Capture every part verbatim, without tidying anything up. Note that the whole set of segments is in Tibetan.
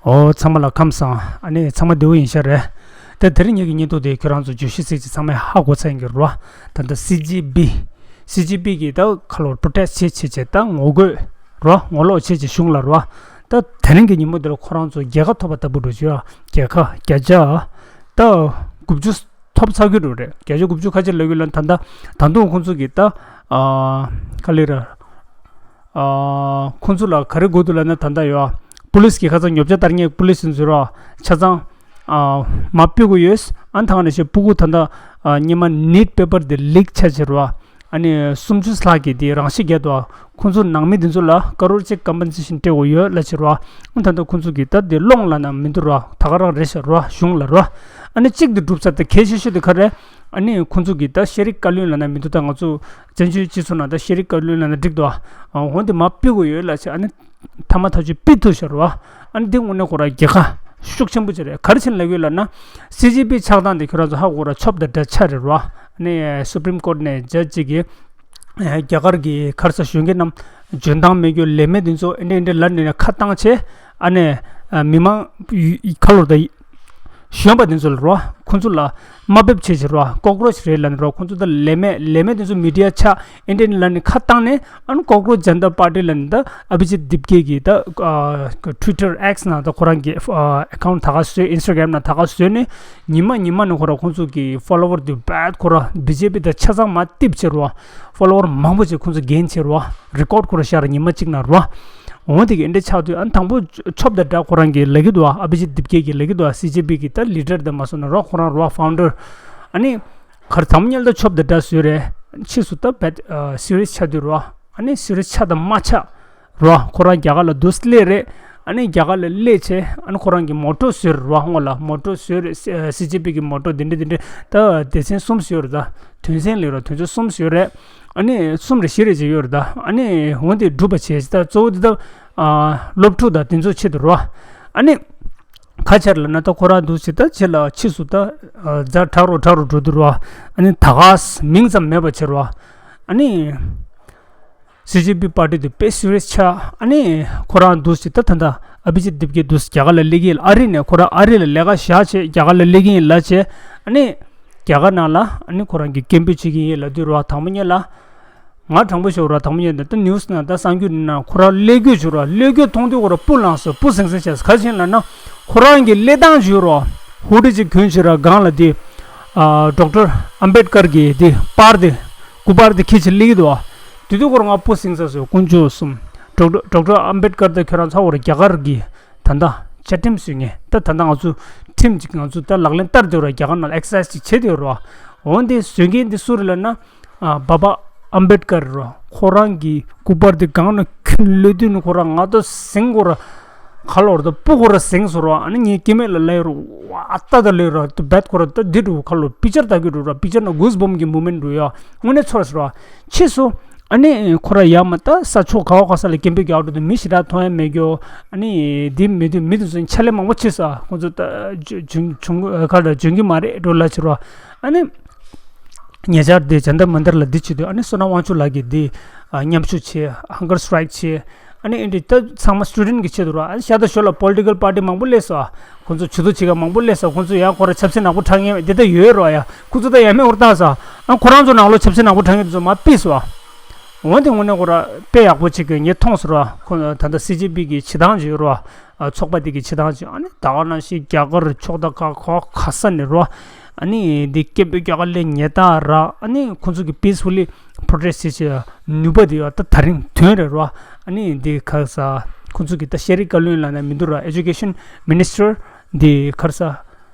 ཨོ། ཚང་མ་ལ་ཁམས་བཟང་། ཨ་ནི་ཚང་མ་བདེ་པོ་ཡིན་ཤག་རེད། ད་དེ་རིང་ངེད་ཀྱི་བརྙན་ཐུང་དེ་ཁྱོད་རང་ཚོ་བརྗོད་གཞི་གཟིགས་ཀྱི་ཚང་མས་ཧ་གོ་ཚར་ཡིན་གྱི་རེད་བ། ད་ལྟ་སི་ཇི་བི། སི་ཇི་བི་གིས་ད་ཁ་ལོར་པྲོ་ཊེ་སི་བྱེད་བྱེད་བྱེད་ད་ངོ་རྒོལ་རེད་བ། ངོ་ལོག་བྱེད་བྱེད་གཞུང་ལ་རེད་བ། ད་དེ་རིང་གི་ཉིན་མོ་འདི་ལ་ཁོ་རང་ཚོ་རྒྱལ་ཁ་ཐོབ་པ་ལྟ་བུ་འགྲོ་བྱུང་ཡ། རྒྱལ་ཁ་བརྒྱ་ཆ་ད་དགུ་བཅུ་ཐོབ་ཚར་གྱི་འགྲོ་རེད། བརྒྱ་ཆ་དགུ་བཅུ་ཁ་ཤས་ལབ་ཡོད་ལ། ད་ལྟ་ད་དུང་ཁོང་ཚོ་གིས་ད་ཨ་ག་ལེར་ཨ་ཁོང་ཚོ་ལ་ག་རེ་དགོས་འདུག་ལབ་ན། ད་ལྟ་ཡོད་ཨ་པུ་ལིས་ཀྱིས་ཁ་སང་ཉོ་ཆ་སྟེར་མཁན་པུ་ལིས་ཡིན་ཟེར་རོ། ཆ་ཚང་ཨ་མར་ཕུད་དགོས་ཡོད། ཨ་ནི་ད་ག་ནང་བཞིན་སྤུ་གུ་ད་ལྟ་ཨ་སྔོན་མ་ནིཊ་པེ་པར་དེ་ལིག་ཆགས་བྱས་རོ། ཨ་ནི་སུམ་ཅུ་ལྷག་གིས་དེ་རང་ཤི་བརྒྱབ་འདུག་ཁོང་ཚོ་ནང་མི་དེ་ཚོ་ལ་ཀ་རོར་གཅིག་ཀམ་པན་སེ་ཤན་སྤྲད་དགོས་ཡོད་ལབ་བྱས་རོ། ཨ་ད་ལྟ་ཁོང་ཚོ་གིས་ད་དེ་སློང་ལབ་ན་མི་འདུག་རོ། ད་ག་རང་རེད་ཤག་རོ། གཞུང་ལ་རོ། ཨ་ནི་གཅིག་དེ་གྲུབ་ཚར། ད་གལ་ཆེ་ཤོས་དེ་ག་རེ། ཨ་ནི་ཁོང་ཚོ་གིས་ད་ཤེས་རིག་བཀའ་བློན་ལབ་ན་མི་འདུག་ད་ང་ཚོ་བཙན་བྱོལ་སྤྱི་ཚོགས་ནང་ད་ཤེས་རིག་བཀའ་བློན་ལབ་ན་འགྲིག་འདུག་ཨ་འོན་ཏེ་མར་ཕུད་དགོས་ཡོད་ལབ་བྱས། ཨ་ནི་མཐའ་མ་ཐག་ཆོད་ཕུད་ཐུབ་ཤག་རོ། ཨ་ནི་འདི་དངོས་གནས་ཁོ་རང་རྒྱལ་ཁ་ཤུགས་ཆེན་པོ་ཅིག་རེད། ག་རེ་བྱས་ནས་ལབ་ཡོད་ལབ་ན། སི་ཇི་བི་ཆགས་སྟངས་དེ་ཁྱོད་རང་ཚོ་ཧ་གོ་ར། ཆོབ་དང་འདྲ་ཆགས་རེད་རོ། ཨ་ནི་སུ་པྲིམ་ཀོར་ནས་ཇཇ་གཅིག་གིས་རྒྱ་གར་གྱི་ག་རེ་ཟེར་གཞོན་སྐྱེས་རྣམས་འཇོན་ཐང་མེད་རྒྱུ། ལས་མེད་དེ་ཚོ་ཨེ་འདྲ་ཨེ་འདྲ་ལབ་ནས་ཁ་བཏང་བྱས། ཨ་ནི་མི་མང་ཁ་ལོར་ད་གཞོན་པ་དེ་ཚོ་ལ་རོ། ཁོང་ཚོ་ལ་དམའ་འབེབས་བྱེད་བྱེད་རོ། ཀོག་རོ་ཆི་རེད་ལབ་ནས་རོ། ཁོང་ཚོ་ད་ལས་མེད་ལས་མེད་དེ་ཚོ་མི་ཌི་ཡ་ཆགས་ཨེ་འདྲ་ཨེ་འདྲ་ལབ་ནས་ཁ་བཏང་ནས། ཨ་ནི་ཀོག་རོ་ཇན་ཏ་པར་ཊི་ལབ་ནས་ད་ཨ་བི་ཇིད་དིབ་ཀེ་གིས་ད་ཊུ་ཝི་ཊར་ཨེགས་ནང་ད་ཁོ་རང་གི་ཨ་ཨེ་ཁའུན་ཊི་ད་ག་བཟོས། ཨིན་སི་ཊ་གྷ་རམ་ནང་ད་ག་བཟོས་ནས་ཉི་མ་ཉི་མ་ནས་ཁོ་རང་ཁོང་ཚོ་གི་ཕོ་ལོ་ཝར་དེ་བད་ཁོ་རང་བི་ཇེ་པི་དང་ཆ་ཚང་མར་གཏིབས་བྱས་རོ། ཕོ་ལོ་ཝར་མང་པོ་ཅིག་ཁོང་ཚོ་རྒྱན་བྱས་རོ། རི་ཀོཌ་ཁོ་རང་ཤར་ཉི་མ་གཅིག་ནང་རོ། འོ་དེ་གི་ཨེ་འདྲ་ཆགས་དུས། ཨ་ནི་དང་པོ་ཆོབ་དང་འདྲ་ཁོ་རང་གིས་ལབ་ཀྱི་འདུག་ཨ་བི་ཇི་དིབ་ཀེ་གིས་ལབ་ཀྱི་འདུག་སི་ཇི་བི་གི་ད་ལི་ཌར་དེ་མ་སོང་ན་རོ། ཁོ་རང་རོ་ཕའུན་ཌར། ཨ་ནི་གར་དང་པོ་ཉིད་ད་ཆོབ་དང་འདྲ་བཟོས་རེད། ཕྱིས་སུ་ད་བད་སི་རི་ཡས་ཆགས་དུས་རོ། ཨ་ནི་སི་རི་ཡས་ཆགས་དང་མ་ཆགས་རོ། ཁོ་རང་རྒྱ་གར་ལ་འདུག་སླེབས་རེད། ཨ་ནི་རྒྱ་གར་ལ་སླེབས་བྱས། ཨ་ནི་ཁོ་རང་གི་མོ་ཊོ་བཟོས་རེད་རོ། སྔོན་ལ་མོ་ཊོ་བཟོས་རེད། སི་ཇི་བི་གི་མོ་ཊོ་འདི་འདྲ་འདི་འདྲ་ད་སྡེ་ཚན་གསུམ་བཟོས་རེད། ད་དོན་ཚན་ལབ་རོ། དོན་ཚན་གསུམ་བཟོས་རེད། ཨ་ནི་གསུམ་རེད་བཞི་རེད་ཅིག་ཡོད་རེད་ད། ཨ་ནི་འོ་དེ་འགྲུབ་པ་བྱས་ད་གཙོ་བོ་དེ་ད་ཨ་སློབ་ཕྲུག་དང་དེ་ཚོའི་ཆེད་དུ་རོ། ཨ་ནི་ག་རེ་ལབ་ན་ད་ཁོ་རང་འདུག་སེ་ད་ཕྱི་ལ་ཕྱིས་སུ་ད་ཨ་ཛ་དྲག་རུ་དྲག་རུ་འགྲོ་དུས་རོ། ཨ་ནི་ད་ག་མིང་ཙམ་མེད་པ་བྱས་རོ། ཨ་ནི་སི་ཇི་བི་པར་ཊི་དེ་དཔེ་སི་རི་ཡས་ཆགས། ཨ་ནི་ཁོ་རང་འདུག་སེ་ད་ད་ལྟ་ཨ་བི་ཇི་ཏ་དིབ་ཀེ་འདུག་སེ་རྒྱ་གར་ལ་སླེབས་ཀྱི་ཡིན། ཨ་རི་ནས་ཁོ་རང་ཨ་རི་ལ་ལས་ཀ་བཞག་བྱས་རྒྱ་གར་ལ་སླེབས་ཀྱི་ཡིན་ལབ་བྱས། ཨ་ནི་རྒྱ་གར་ནང་ལ་ཨ་ནི་ཁོ་རང་གི་སྐད་འབོད་བྱེད་ཀྱི་ཡིན་ལབ་དུས་རོ། དང་པོ་ཉིད་ལ་ང་དྲང་པོ་ཤོད་རོ། དང་པོ་ཉིད་ད་ད་ནིའུ་སི་ནང་ད་གསར་འགྱུར་ནང་ཁོ་རང་སླེབས་རྒྱུ་བྱུང་རོ། སླེབས་རྒྱུ་མཐོང་དུས་ཁོ་རང་སྤུ་ལངས་སོང་། སྤུ་ཟིང་ཟིང་བྱས་སོང་། ག་རེ་བྱས་ལབ་ན་ཁོ་རང་གི་སླེབས་སྟངས་བྱུང་རོ། ཧུ་ཌི་ཅིག་གྱོན་བྱས་རོ། སྒང་ལ་དེ་ཨ་ཌོག་ཊར་ཨམ་བེད་ཀར་གྱི་དེ་པར་དེ་སྐུ་པར་དེ་འཁྱེར་བྱས་སླེབས་ཀྱི་འདུག་བ། དེ་དུས་ཁོ་རང་ང་སྤུ་ཟིང་ས་སོང་། དཀོན་མཆོག་གསུམ། ཌོག་ཊར་ཌོག་ཊར་ཨམ་བེད་ཀར་དང་ཁྱོད་རང་ཚོ་བར་རྒྱ་གར་གྱི་ད་ལྟ་བཅའ་ཁྲིམས་བཟོས་མཁན། ད་ད་ལྟ་ང་ཚོ་ཁྲིམས་ཅིག་ང་ཚོ་ད་ལག་ལེན་བསྟར་བསྡད་ཡོད་ར། རྒྱ་གར་ནང་ལ་ཨེག་སར་སའིཛ་ཅིག་བྱེད་བསྡད་ཡོད་ར། འོན་ཏེ་བཟོ་མཁན་འདི་སུ་རེད་ལབ་ན། ཨ་བྷ་བྷ་ཨམ་བེད་ཀར་རེད་ར། ཁོ་རང་གི་སྐུ་པར་དེ་སྒང་ནས་འཁྱེར་སླེབས་དུས་ནི་ཁོ་རང་ང་ད་ཟིང་ཁོ་ར་ཁ་ལོར་ད་སྤུ་ཁོ་ར་ཟིང་སོང་ར། ཨ་ནི་ངའི་སྐྱེ་དམན་ལ་ལབ་ཡོད་ར། ཨ་ད་ད་ལབ་ཡོད་ར། ད་བད་ཁོ་ར་ད་འདི་འདྲ་བོ་ཁ་ལོར་པིག་ཅར་ལྟ་གི་འདུག་ར། པིག་ཅར་ནང་གུ་སི་བམ་གི་མུ་མེན་ཊི་འདུག་ཡ། དངོས་གནས་ཚོར་སོང་ར། ཕྱིས་སུ་ཨ་ནི་ཁོ་ར་ཡར་མར་ད་ས་ཕྱོགས་ག་བ་ག་ས་ལ་སྐད་འབོད་རྒྱག་འགྲོ་དུས་མི་ཞེ་དྲག་མཐོང་ཡ་མེད་རྒྱུ། ཨ་ནི་འདི་མེད་དུས་མི་དེ་ཚོ་ཕྱག་ལས་མང་པོ་བྱས་སོང་། ཁོ་ཚོ་ད་འཇོན་འཇོན་ག་ལ་འཇོན་གི་མ་རེད་འགྲོ་ལབ་བྱས་ར། ཨ་ནི་ཉེ་ཆར་དེ་ཇན་ཏར་མན་ཏར་ལ་འདི་བྱེད་དུས། ཨ་ནི་བསོད་ནམས་དབང་ཕྱུག་ལགས་ཀྱིས་འདི་ཨ་མཉམ་ཞུགས་བྱས། ཧང་གར་སི་ཊྲའིཀ་བྱས། ཨ་ནི་ཨེ་འདྲ་ད་ཚང་མ་སི་ཊུ་ཌེན་ཊི་གི་ཆེད་དུ་ར། ཨ་ནི་ཤ་སྟག་ཞོར་ལ་པོ་ལི་ཊི་ཀལ་པར་ཊི་མང་པོ་སླེབས་སོང་། ཁོང་ཚོ་ཇུས་གཏོགས་བྱེད་མཁན་མང་པོ་སླེབས་སོང་། ཁོང་ཚོ་ཡང་ཁོ་ར་ཆབ་སྲིད་ནག་པོ་འཁྲབ་མཁན་འདི་ད་ཡོད་ར་ཡ། ཁོང་ཚོ་ད་ཡ་མེད་འུར་བཏང་སོང་། ཨ་ཁོ་རང་ཚོ་ནང་ལོགས་ཆབ་སྲིད་ནག་པོ་འཁྲབ་མཁན་དེ་ཚོ་མར་ཕུད་སོང་། འོན་ཏེ་དངོས་གནས་ཁོ་ར་དཔེ་ཡག་པོ་བྱེད་དགོས་ངས་མཐོང་སོང་ར། ཁོ་ད་ལྟ་སི་ཇི་བི་གི་བྱེད་སྟངས་ཅིག་ཡོད་ར། ཨ་ཚོགས་པ་འདི་གི་བྱེད་སྟངས་ཅིག་ཨ་ནི་ད་ག་ནང་བཞིན་རྒྱ་གར་ཕྱོགས་ད་ག་ག་ག་ས་ནས་ར། ཨ་ནི་འདི་སྐད་འབོད་རྒྱག་ག་སླེབས་ཉེན་རྟོག་ར། ཨ་ནི་ཁོང་ཚོ་གི་པིས་ཕུ་ལི་པྲོ་ཊེ་སི་བྱེད་བྱེད་ནུས་པ་དེ་ཡོད་ད་ད་རིང་ཐོན་རེད་ར། ཨ་ནི་འདི་ག་རེ་ཟེར། ཁོང་ཚོ་གི་ད་ཤེས་རིག་བཀའ་བློན་ལབ་ན་མི་འདུག་ར། ཨེ་ཇུ་ཀེ་ཤན་མི་ནིས་ཊར་འདི་ག་རེ་ཟེར།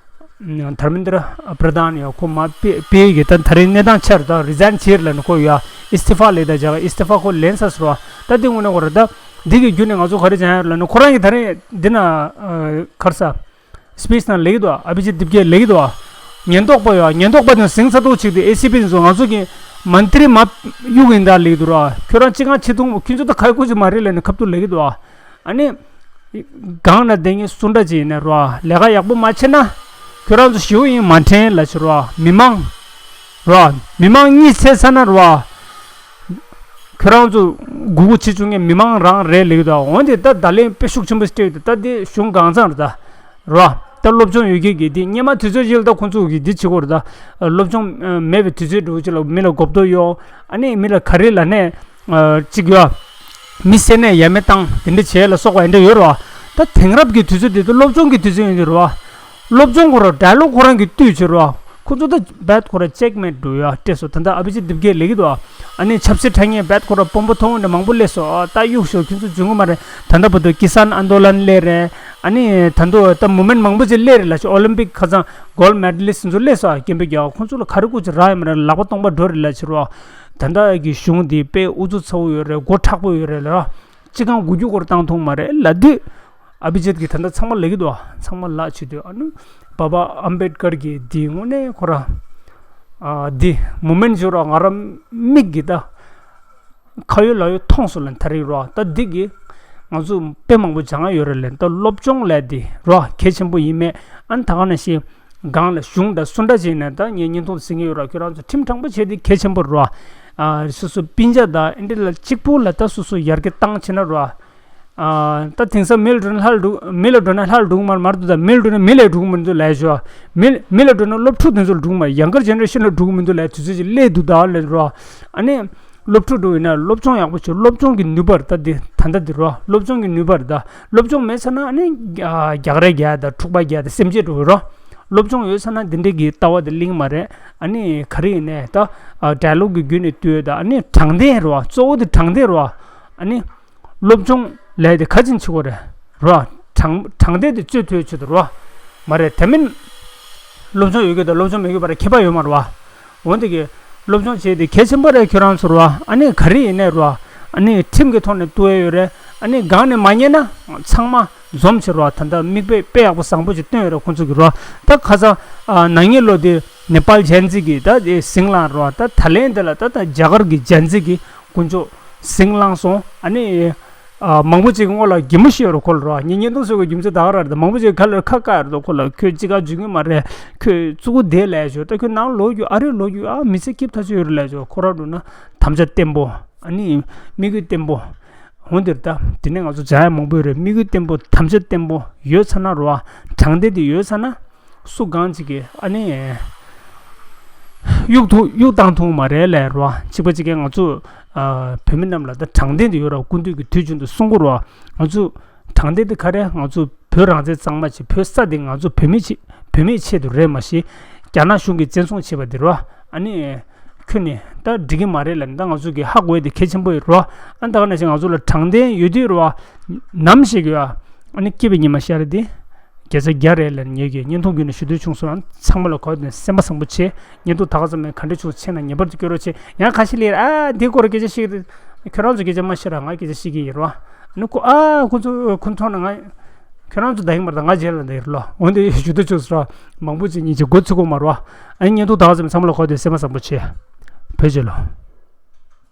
དྷར་མེན་དྲ་པྲ་དྷཱན་ཡ། ཁོ་མར་ཕེབས་ཕེབས་ཀྱི་ད་ད་རིང་གནས་སྟངས་ཆགས་རེད། ད་རི་ཛའིན་བྱས་ལབ་ནས་ཁོ་ཡ་ཨིས་ཏི་ཧྥ་ལབ་ད་བྱས་ཨིས་ཏི་ཧྥ་ཁོ་ལེན་ཚར་སོང་ར། ད་འདི་དངོས་གནས་ཁོ་ར་ད་འདི་གི་བརྒྱུད་ནས་ང་ཚོ་ག་རེ་བྱས་ཡོད་ལབ་ན། ཁོ་རང་གིས་ད་རིང་འདི་ན་ཨ་ག་རེ་ཟེར། སི་པིཆ་ནང་ལབ་ཀྱི་འདུག་ཨ་བི་ཇི་ཏ་དིབ་ཀེ་ལབ་ཀྱི་འདུག་ཉེན་རྟོག་པ་ཡོད། ཉེན་རྟོག་པ་དང་ཟིང་ཚ་ཏོག་ཅིག་དེ་ཨེ་སི་པི་དེ་ཚོ་ང་ཚོ་གི་མན་ཏི་རི་མ་གཡུག་ཡིན་ད་ལབ་ཀྱི་འདུག་ར། ཁྱོད་རང་ཅི་གང་ཆེ་ཐུང་ཁྱོད་ཚོ་ད་ཁ་ཡོད་ཁུ་ཅི་མ་རེད་ལབ་ནས་ཁ་ཐུག་ལབ་ཀྱི་འདུག་ཨ་ནི་སྒང་ན་བསྡད་མཁན་སུ་འདྲ་ཅིག་ཡིན་ན་ར། ལས་ཀ་ཡག་པོ་མ་བྱས་ན་ཁྱོད་རང་ཚོ་ཞེ་པོ་ཡིན་མ་དྲན་ལབ་ཀྱི་ར། མི་མང་ར། མི་མང་གཉིད་སད་ཚར་ན་ར། ཁྱོད་རང་ཚོ་མགོ་སྐོར་བྱེད་བཅུག་མཁན་མི་མང་རང་རེད་ལེགས་དང་འོན་ཏེ་ད་ད་ལན་དཔེ་ཤུགས་ཆེན་པོ་སྤྲད་ད་ད་དེ་གཞུང་གང་ཚང་རེད་ད། རོ། ད་སློབ་སྦྱོང་ཡོད་མཁན་གྱི་དེ་སྔོན་མ་དུས་ཚོད་ཅིག་ལ་ད་ཁོང་ཚོ་གི་དེ་བྱེད་དགོས་རེད་ད། སློབ་སྦྱོང་མེད་པའི་དུས་ཚོད་འགྲོ་ཅིག་ལ་མི་ལ་གོ་བསྡུར་ཡོང་ཨ་ནི་མི་ལ་ག་རེ་ལ་ནས་ཅིག་ཡོད། མི་སེར་ནས་ཡ་མེད་བཏང་དེ་འདྲ་བྱས་ལ་སོགས་པ་འདྲ་ཡོད་རོ། ད་དེང་རབས་ཀྱི་དུས་ཚོད་དེ་ད་སློབ་སྦྱོང་གི་དུས་ཚོད་ཡིན་གྱི་རོ། སློབ་སྦྱོང་ཁོ་རང་ཌའི་ལོག་ཁོ་རང་གི་བཏུས་བྱེད་རོ། ཁོ་ཚོ་ད་རྦད་ཁོ་རང་ཅེག་མེད་འགྲོ་ཡ་སྤྲད་སོ་ད་ལྟ་ཨ་བི་ཇི་དིབ་སྐད་ལེགས་ཀྱི་འདུག་ཨ་ནི་ཆབ་སྲིད་ཁྲ་ངན་རྦད་ཁོ་རང་དཔོན་པོ་ཐོང་འདྲ་མང་པོ་སླེབས་སོ་ད་གཡུག་ཞོ་ཁྱོད་ཚོ་འཇུ་ངོ་མ་རེད། ད་ལྟ་བར་དུ་ཀི་སན་ཨན་དོ་ལན་སླེབས་རེད། ཨ་ནི་ད་དུང་ད་མུ་མེན་མང་པོ་ཅིག་སླེབས་རེད་ལ་ཅིག་ཨོ་ལིམ་པིག་ཁ་སང་གོལ་མེ་ཌ་ལིསྟ་ཚོ་སླེབས་སོ་སྐད་འབོད་རྒྱག་ཁོང་ཚོ་ལ་ག་རེ་དགོས་ཅིག་རག་ཡོད་མ་རེད་ལག་པ་སྟོང་པ་འགྲོ་རེད་ལ་ཕྱིར་རོ། ད་ལྟ་གི་གཞུང་འདི་དཔེ་ཨུ་ཚུགས་ཚ་བོ་ཡོད་རེད་མགོ་མཁྲེགས་པོ་ཡོད་རེད་ལ། སྤྱི་ཁང་དགུ་རྒྱུ་སྐོར་བཏང་ཐུབ་མ་རེད་ལ་དུས། ཨ་བི་ཇིད་ཀྱིས་ད་ལྟ་ཚང་མ་ལབ་ཀྱི་འདུག་ཚང་མ་ལབ་བྱེད་དུས་ཨ་ནི་བྷ་བྷ་ཨམ་བེད་ཀར་གྱི་འདི་དངོས་གནས་ཁོ་ར། ཨ་འདི་མུ་མེན་ཇོ་ར་ང་ར་མིག་གི་ད། ཁ་ཡོད་ལག་ཡོད་མཐོང་སོང་ལ་ད་རེས་རོ་ད་འདི་གི་ང་ཚོ་དཔེ་མང་པོ་སྦྱང་ཡ་ཡོད་རེད་ལས་ད་སློབ་སྦྱོང་ལས་འདི་རོ་གལ་ཆེན་པོ་ཡིན་མེད་ཨ་ནི་ད་ག་ནང་བཞིན་སྒང་ལ་གཞུང་དང་སུ་འདྲ་བྱས་ནས་ད་ངས་བརྙན་ཐུང་གཟིགས་ངེས་ཡོད་ར་ཁྱོད་རང་ཚོ་ཁྲིམས་དྲང་པོ་བྱས་ཏེ་གལ་ཆེན་པོ་རོ། ཨ་སོ་སོ་སྤུན་ཆ་དང་ཨེ་འདྲ་ལ་གཅིག་པུ་ལ་ད་སོ་སོ་ཡར་རྒྱས་བཏང་བྱས་ན་རོ། ཨ་ད་དེང་སང་མི་ལ་འགྲོ་ན་ལྷ་ལ་འགྲོ་མི་ལ་འགྲོ་ན་ལྷ་ལ་འགྲོ་གི་མ་མ་འདུག་ད་མི་ལ་འགྲོ་ན་མི་ལ་འགྲོ་གི་མི་འདུག་ལས་ཞོ། མི་མི་ལ་འགྲོ་ན་སློབ་ཕྲུག་དེ་ཚོ་ལ་འགྲོ་གི་མ་ཡང་གར་ཇེ་ནེ་རེ་ཤན་ལ་འགྲོ་གི་མི་འདུག་ལས་དུས་ཚོད་ཅིག་སླེབས་འདུག་ད་ལས་རོ། ཨ་ནི། སློབ་ཕྲུག་འགྲོ་ཡིན་ན་སློབ་སྦྱོང་ཡག་པོ་བྱོས་སློབ་སྦྱོང་གི་ནུས་པར་ལྟ་དེ་ད་ལྟ་འདི་རོ་སློབ་སྦྱོང་གི་ནུས་པར་ལྟ་སློབ་སྦྱོང་མེད་ཚར་ན་ཨ་ནི་རྒྱག་རེས་རྒྱག་དང་འཁྲུག་པ་རྒྱག་དང་སེམས་ཅན་འགྲོ་རོ། སློབ་སྦྱོང་ཡོད་ཚར་ན་འདི་འདྲའི་གི་ལྟ་བ་དེ་གླེང་མ་རེད། ཨ་ནི་ག་རེ་ཡིན་ནས་ད་ཌའི་ལོག་གི་བརྒྱུད་ནས་ལྟོས་དང་ཨ་ནི་དྲང་བདེན་རོ་གཙོ་བོ་དེ་དྲང་བདེན་རོ། ཨ་ནི། སློབ་སྦྱོང་ལས་དེ་ག་ཅིན་བྱེད་དགོས་རེད། རོ། དྲང་དྲང་བདེན་དེ་གཙོས་ཐོས་ཆེད་དུ་རོ། མ་རེད་དེ་མིན། སློབ་སྦྱོང་ཡོད་གི་དང་སློབ་སྦྱོང་མེད་གི་བར་ཁྱད་པར་ཡོད་མ་རེད་བ། འོན་ཏེ་གི། སློབ་སྦྱོང་བྱས་ཏེ་གལ་ཆེན་པོ་རེད་ཁྱོད་རང་ཚོར་བ་ཨ་ནི་ག་རེ་ཡིན་ནས་རོ། ཨ་ནི་ཁྲིམས་ཀྱི་ཐོག་ནས་གཏུག་ཡས་ཡོད་རེད། ཨ་ནི་སྒང་ནས་མ་ཉན་ན་ཚང་མ་འཛོམས་བྱེད་རོ་ད་ལྟ་མིག་དཔེ་དཔེ་ཡག་པོ་བཟང་པོ་ཅིག་སྟོན་ཡོད་རེད་ཁོང་ཚོ་གི་རོ། ད་ཁ་སང་ནང་ཉིན་ལོ་དེ་ནེ་པཱལ་ཇན་ཛི་གི་ད་དེ་ཟིང་ལངས་རོ་ད་ད་ལན་དེ་ལ་ད་ད་རྒྱ་གར་གི་ཇན་ཛི་གི་དཀོན་མཆོག་ཟིང་ལངས་སོང་ཨ་ནི། ཨ་མང་པོ་ཅིག་གི་སྔོན་ལ་གད་མོ་ཤོར་རོ་ཁོ་ལ་རོ། ངས་བརྙན་ཐུང་བཟོ་གི་རྒྱུ་མཚན་ད་ག་ར་རེད་ད་མང་པོ་ཅིག་ག་ལ་ཁ་བཀག་རེད་དོ་ཁོ་ལ་ཁྱོད་ཅི་ག་འཇུ་གི་མ་རེད་ཁྱོད་ཙུ་གུ་བསྡད་ལས་ཞོ་ད་ཁྱོད་ནང་ལོག་རྒྱུ་ཨ་རི་ལོག་རྒྱུ་ཨ་མི་ཚེ་སྐྱིད་ཐག་ཆོད་ཡོད་རེད་ལས་ཞོ་ཁོ་ར་འགྲོ་ན་དམ་བཅའ་བརྟན་པོ་ཨ་ནི་དམིགས་ཡུལ་བརྟན་པོ། འོན་ཏེ་ད་དེ་ནས་ང་ཚོ་སྦྱང་ཡ་མང་པོ་ཡོད་རེད་དམིགས་ཡུལ་བརྟན་པོ་དམ་བཅའ་བརྟན་པོ་ཡོད་ཚ་ན་རོ་དྲང་བདེན་དེ་ཡོད་ཚ་ན། སུ་གང་ཅིག་གིས་ཨ་ནི། གཡུག་ཐུབ་གཡུག་བཏང་ཐུབ་མ་རེད་ལས་རོ། གཅིག་པ་གཅིག་གིས་ང་ཚོ་ཨ་བོད་མི་རྣམས་ལ་ད་དྲང་བདེན་དེ་ཡོད་ར་སྐུ་མདུན་གྱི་དུས་རྒྱུན་དུ་གསུང་གི་རོ། ང་ཚོ་དྲང་བདེན་དེ་ག་རེ་ང་ཚོ་བོད་རང་བཙན་གཙང་མ་བྱེད་བོད་ས་དེ་ང་ཚོ་བོད་མི་ཆེད་བོད་མིའི་ཆེད་དུ་རེད་མ་གཞི་རྒྱ་ནག་གཞུང་གིས་བཙན་བཟུང་བྱས་པ་དེ་རོ། ཨ་ནི་ཁྱོད་ནི་ད་འགྲིག་གི་མ་རེད་ལ་ནི་ད་ང་ཚོ་གི་ཧ་གོ་ཡ་དེ་གལ་ཆེན་པོ་ཡོད་རོ། ཨ་ནི་ད་ག་ནང་བཞིན་ང་ཚོ་ལ་དྲང་བདེན་ཡོད་དུས་རོ། ནམ་ཞིག་ཡོད་ཨ་ནི་སྐྱིད་པའི་ཉི་མ་ཤར་དེ། བརྒྱ་ཆ་བརྒྱ་རེད་ལ་ངེད་ཀྱི་བརྙན་ཐུང་བརྒྱུད་ནས་ཞུ་འདོད་བྱུང་སོང་ཨ་ཚང་མ་ལ་གོ་དོན་སེམས་པ་བཟང་པོ་བྱེད། བརྙན་ཐུང་ད་ག་ཙམ་མེད་ག་འདྲ་བྱུང་ཆེ་ན་ངེས་པར་དུ་སྐྱོ་རོགས་བྱེད་ཡང་ཁ་ཤས་ལས་ཨ་འདི་སྐོར་སྐད་ཆ་བཤད་ཁྱོད་རང་ཚོ་སྐད་ཆ་མ་བཤད་ར་ང་སྐད་ཆ་བཤད་ཀྱི་ཡིན་རོ། ཨ་ནི་ཁོ་ཨ་ཁོ་ཚོ་ཁོ་མཐོང་ན་ང་ཁྱོད་རང་ཚོ་ད་ཡིན་མ་རེད་ད་ང་རྗེས་ལ་འདི་ཡིན་རོ། འོན་ཏེ་ཞུ་འདོད་བྱུང་སོང་ར་མང་པོ་ཅིག་ཉིན་གཅིག་འགོ་ཚུགས་གོ་མ་རོ། ཨ་ནི་བརྙན་ཐུང་ད་ག་ཙམ་མེད་ཚང་མ་ལ་གོ་དོན་སེམས་པ་བཟང་པོ་བྱེད། བོད་རྗེས་ལོ།